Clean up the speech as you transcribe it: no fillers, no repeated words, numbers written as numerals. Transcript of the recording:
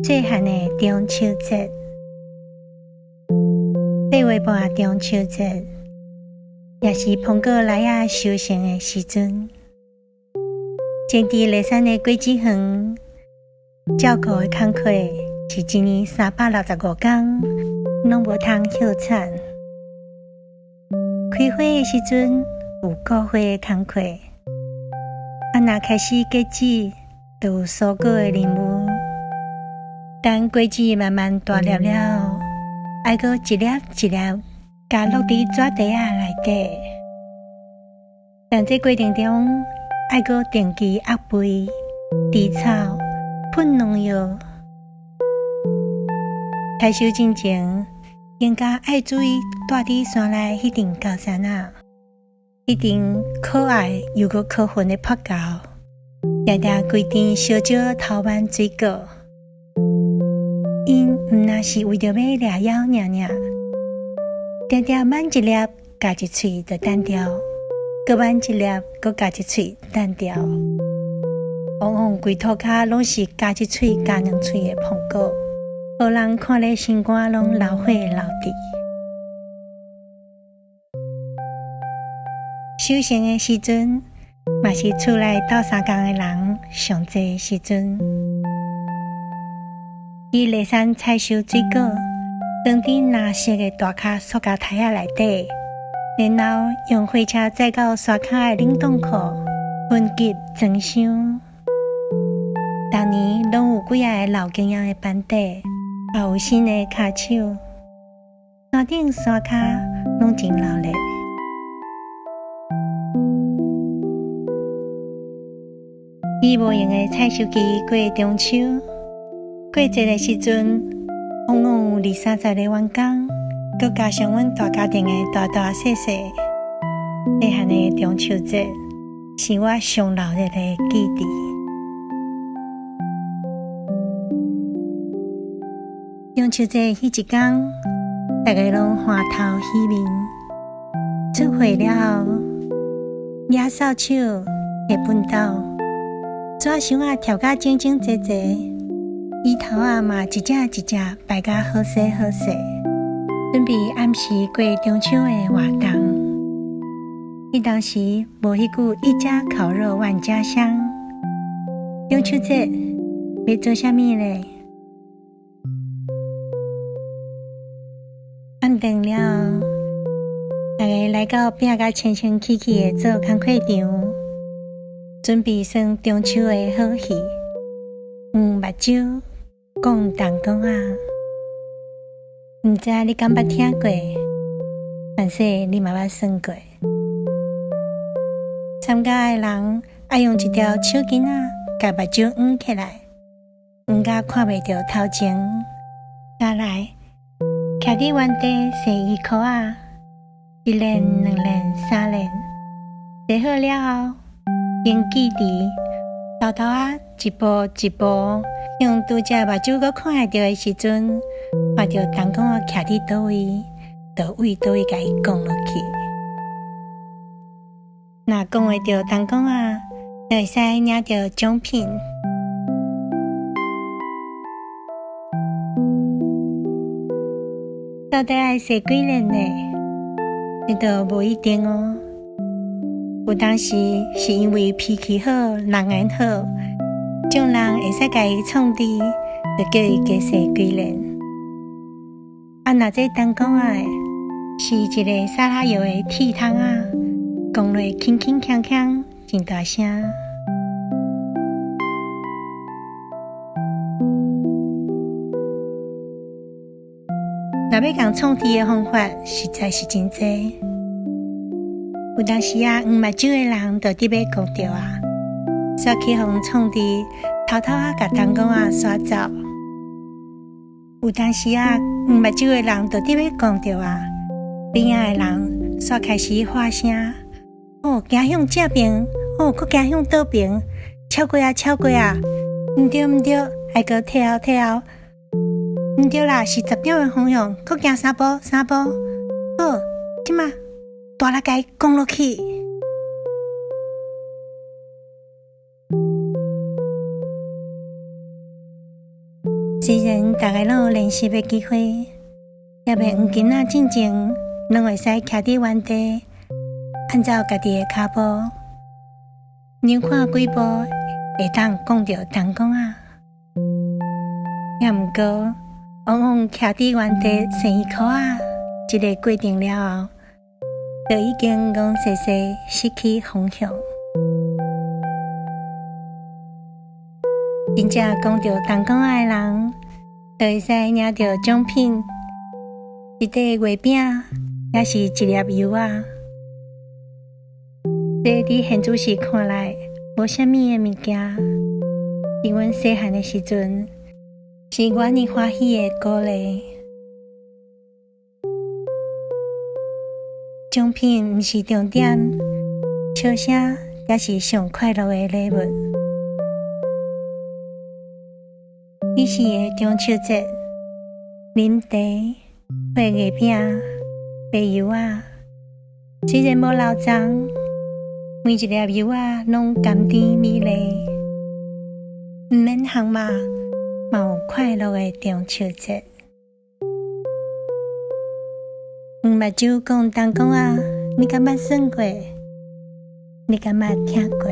細漢的中秋節，8月半中秋節，也是蘋果梨仔收成的時陣。前佇麗山的果子園，照顧的工課是一年365工，攏無通歇產。開花的時陣有顧花的工課，啊，若開始結籽，就有疏果的任務。等果子慢慢大粒了後，愛閣一粒一粒共落佇紙袋仔內底。但這過程中，愛閣定期壓肥、除草、噴農藥。採收進前，更加愛注意蹛佇山內彼陣高山仔，彼陣可愛又閣可恨的破猴，定定規陣燒焦偷挽水果。𪜶毋若是為著欲掠枵爾爾，定定挽一粒咬一喙就擲掉，閣挽一粒閣咬一喙擲掉，往往規塗跤攏是咬一喙咬兩喙的蘋果，予人看咧心肝攏流血流滴。收成的時陣，嘛是厝內鬥相共的人上濟的時陣。去麗山採收水果，藏佇藍色的大跤塑膠袋仔內底，然後用火車載到山跤的冷凍庫，分級裝箱。逐年攏有幾仔個老經驗的班底，也有新的跤手。山頂山跤攏真熱鬧。以無閒的採收期過中秋，過節的時陣，往往有二三十个員工，閣加上阮大家庭的大大細細。細漢的中秋節是我上熱鬧的記憶。中秋節彼一工，大家攏歡頭喜面，出貨了後，攑掃帚、提畚斗，紙箱仔疊甲整整齊齊，椅頭仔嘛一隻一隻擺甲好勢好勢，準備暗時過中秋的活動。彼當時無彼句一家烤肉萬家香。中秋節欲做啥物咧？暗頓了後，大家來到拼甲清清氣氣的做工課場，準備耍中秋的好戲。黃目睭，講銅管仔，毋知你敢捌聽過？凡勢你嘛捌耍過。參加的人愛用一條手巾仔，共目睭掩起來，掩甲看袂著頭前。再來，徛佇原地踅衣褲仔，一輪、兩輪、三輪，踅好了後，用記佇偷偷仔一步一步向拄才目睭閣看會著的時陣，看著銅管仔徛佇佗位，就為佗位共伊摃落去。若摃會著銅管仔，就會使領著獎品。到底愛踅幾輪呢？這都無一定哦。有當時是因為脾氣好、人緣好，眾人會使共伊創治，就叫伊加踅幾輪。啊，若這銅管仔是一个沙拉油的鐵桶仔，摃落輕輕鏘鏘，真大聲。若欲共創治的方法，實在是真濟。有當時啊，黃目睭的人就得欲摃著啊，煞去予創治偷偷仔共銅管仔刷走。有當時啊，黃目睭的人就得欲摃著啊，邊仔的人煞開始喊聲：哦，行向這邊，哦，閣行向倒邊，超過啊，超過啊！毋對毋對，愛閣退後退後。毋對啦，是10點的方向，閣行三步三步。好，這馬大力共伊摃落去。雖然逐个攏有練習的機會，特別黃囡仔進前，攏會使徛佇原地，按照家己的跤步，扭看幾步，會當講著銅管仔。也毋過，往往徛佇原地踅耳箍仔，這个過程了後，就已經戇踅踅失去方向。真正講著銅管仔的人，就會使領著獎品，一塊月餅，抑是一粒柚仔。這佇現主時看來，無啥物的物件，佇阮細漢的時陣，是阮的歡喜的鼓勵。獎品毋是重點，笑聲才是上快樂的禮物。彼時的中秋節，啉茶、畫月餅、白柚仔，雖然無老鏞，每一粒柚仔攏甘甜美麗，毋免烘肉，嘛有快樂的中秋節。黃目睭講銅管仔，你敢捌算過？你敢捌聽過？